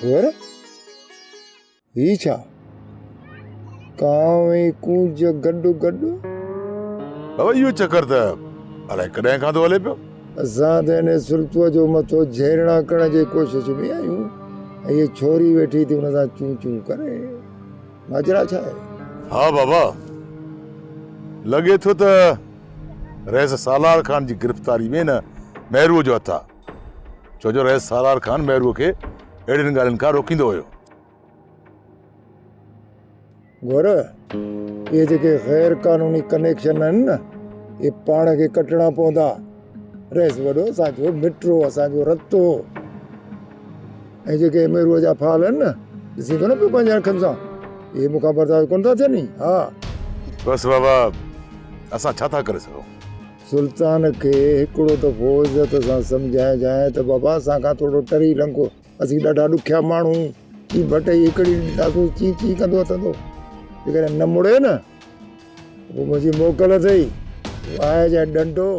ور هي ڇا؟ ڪانء ۽ ڪونج گڏ گڏ؟ بابا اهو چڪر ته الائي ڪڏهن کان ٿو هلي پيو. اسان ته هن سلطوء جو مٿو جهيرڻا ڪرڻ جي ڪوشش ۾ آهيون ۽ هيء ڇوري ويٺي ٿي ان سان چون چون ڪري. ماجرا ڇا آهي؟ ها بابا، لڳي ٿو ته رئيس سالار خان جي گرفتاري ۾ هن مهروء جو هٿ آ. ڇو جو رئيس سالار خان مهروء کي اهڙين ڳالهين کان روڪيندو هيو. گهر، اهي جيڪي غير قانوني ڪنيڪشن آهن نه، اهي پاڻ کي ڪٽڻا پوندا. رئيس وڏو اسان جو مٽ هو، اسان جو رت هو. ۽ جيڪي ميروء جا فال آهن نه، ڏسين ٿو نه پيو پنهنجي اکين سان، اهي مون کان برداشت ڪونه ٿا ٿين. ها. بس بابا، اسان ڇا ٿا ڪري سگهون؟ سلطان کي هڪڙو دفعو عزت سان سمجهائجانء ته بابا اسان کان ٿورو ٽري لنگهه. اسين ڏاڍا ڏکيا ماڻهو، هي ڀٽئي هڪڙي ڏينداسون چين چين ڪندو اٿندو، جيڪڏهن نه مڙي نه ته پوء منهنجي موڪل اٿئي، واهه جا ڏنڊو.